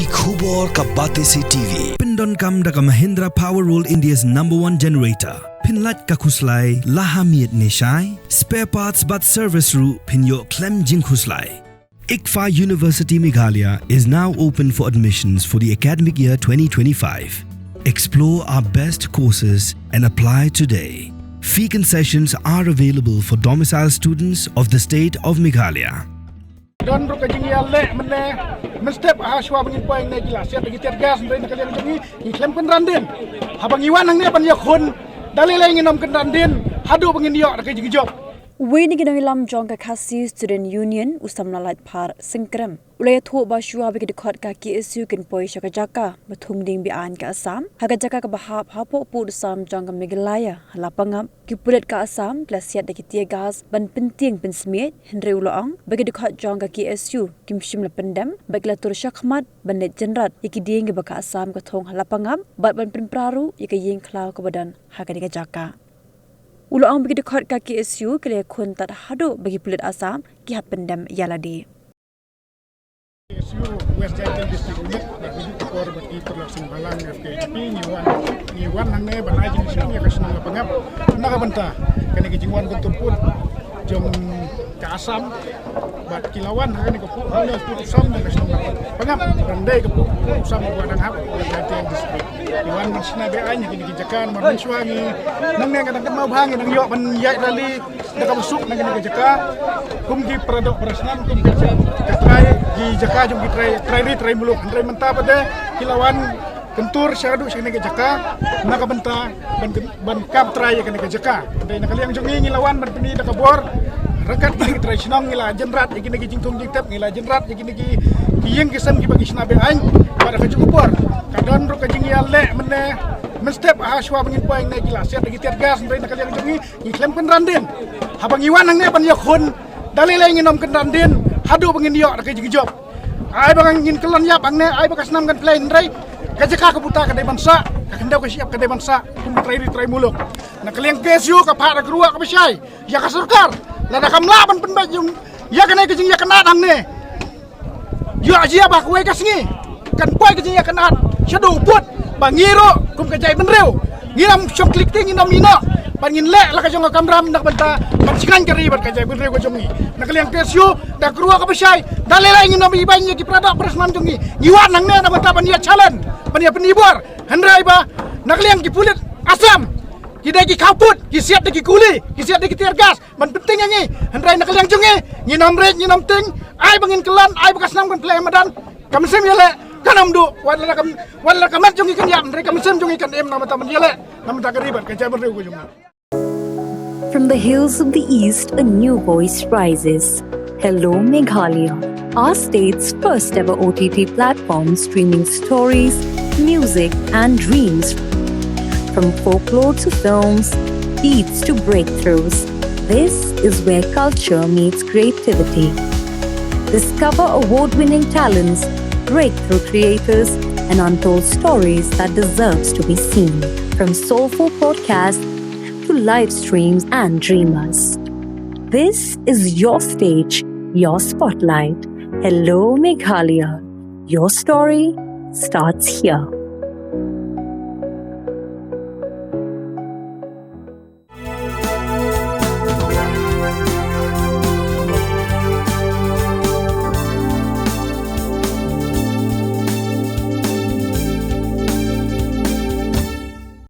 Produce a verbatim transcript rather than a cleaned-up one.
Ki khubor ka Batesi T V. Pyndonkam da ka Mahindra Power World, India's number one generator. Pynlait ka khuslai la ha miet ne shai. Spare parts bad service ruh phin ïoh khlem jingkhuslai. ICFAI University Meghalaya is now open for admissions for the academic year twenty twenty-five. Explore our best courses and apply today. Fee concessions are available for domicile students of the state of Meghalaya. Don ruh ka jingïaleh mynne, mynstep ha shuwa ba ngin poi hangne ki la siat da ki tear gas, hynrei na ka liang jong ngi ngi khlem kynran dien. Haba ngi wan hangne ban ïakhun, da lei lei ngin ym kynran dien haduh ba ngin ïoh da ka jingjop. Uwei na ki nongïalam jong ka Khasi Student Union, u samla Laitphar Syngkrem, u la ïathuh ba shuwa ba ki dkhot ka K S U kin poi sha ka jaka ba thung dieng be-aiñ ka Assam, ha ka jaka kaba hap hapoh pud sam jong ka Meghalaya ha Lapangap, ki pulit ka Assam ki la siat da ki tear gas ban pyntieng pynsmiej, hynrei u la ong ba ki dkhot jong ka K S U kim shym la pyndem bad ki la tur shakhmat ban leit jynrat ïa ki dieng kiba ka Assam ka thung ha Lapangap bad ban pynpra ruh ïa ka ïing khlaw kaba don ha kane ka jaka. U la ong ba ki dkhot ka K S U ki la ïakhun tad haduh ba ki pulit Assam ki hap pyndem ïa lade. K S U West Jaintia District Unit, ba ki dkhot bad ki paralok seng bhalang F K J P, ngi wan, ngi wan hangne ban ai jingsngew ïa ka shnong Lapangap na ka bynta kane ka jingwan kyntur pud jong ka Assam. Bad ki la wan ha kane ka pud, ha kane ka pud sam jong ka shnong Lapangap, ban dei ka pud, pud sam ba dang hap West Jaintia District. Ngi wan ban shna be-aiñ ha kine ki jaka namar mynshuwa ngi nangne ka dang kynmaw bha ngi dang ïoh ban ïaid rally da kaba suk na kane ka jaka. Kum ki para doh para snam, kum ki, ka trai, ki jaka jong ki trai, trai ri trai muluk. Hynrei mynta pat de ki la wan kyntur shaduh sha kane ka jaka na ka bynta ban, ban kam trai ïa kane ka jaka. Hynrei na ka liang jong ngi ngi la wan ban pyni da ka bor. Ryngkat bad ki trai shnong ngi la jynrat ïa kine ki jingthung jingtep, ngi la jynrat ïa kine ki, ki ïing ki sem kiba ki shna be-aiñ. Bad da ka jingkupor ka don ruh ka jingïaleh mynne, mynstep ha shuwa ba ngin poi hangne ki la siat da ki tear gas, hynrei na ka liang jong ngi ngi khlem kynran dien. Haba ngi wan hangne ban ïakhun, da lei lei ngin ym kynran dien haduh ba ngin ïoh da ka jingjop. Ai ba ngin kyllon ïap hangne, ai ba ka snam kan pynlait, hynrei ka jaka ka buta ka dei ban sah, ka khyndew ka shyiap ka dei ban sah, kum ki trai ri trai muluk. Na ka liang K S U ka phah da ka rukom kaba shai ïa ka sorkar, lada kam lah ban pynbeit ïa kane ka jingïakynad hangne. Ïoh jia ba kawei ka sngi kan poi ka jingïakynad shaduh u pud ba ngi ruh kum ka jaitbynriew ngin ym shong klik te, ngin ym ïehnoh ban ngin leh la ka jong ka kamram na ka bynta ban shngaiñ ka ri bad ka jaitbynriew ka jong ngi. Na ka liang K S U da ka rukom kaba shai, da lei lei ngin ym ibeiñ ïa ki para doh para snam jong ngi. Ngi wan hangne na ka bynta ban ïa challenge, ban ïa pynibor. Hynrei ba na ka liang ki pulit Assam ki dei ki khaw pud, ki siat da ki kuli, ki siat da ki tear gas ban pyntieng ïa ngi. Hynrei na ka liang jong ngi ngin ym rit, ngin ym tieng. Ai ba ngin kyllon, ai ba ka snam kan pynlait madan. Ka mynsiem ïaleh kan ym duh, wat la ka, wat la ka met jong ngi kan ïap, hynrei ka mynsiem jong ngi kan im na ka bynta ban ïaleh na ka bynta ka ri bad ka jaitbynriew ka jong ngi. From the hills of the East, a new voice rises. Hello Meghalaya, our state's first ever O T T platform streaming stories, music, and dreams. From folklore to films, beats to breakthroughs, this is where culture meets creativity. Discover award winning talents, breakthrough creators, and untold stories that deserves to be seen. From soulful podcasts to live streams and dreamers. This is your stage, your spotlight. Hello Meghalaya. Your story starts here.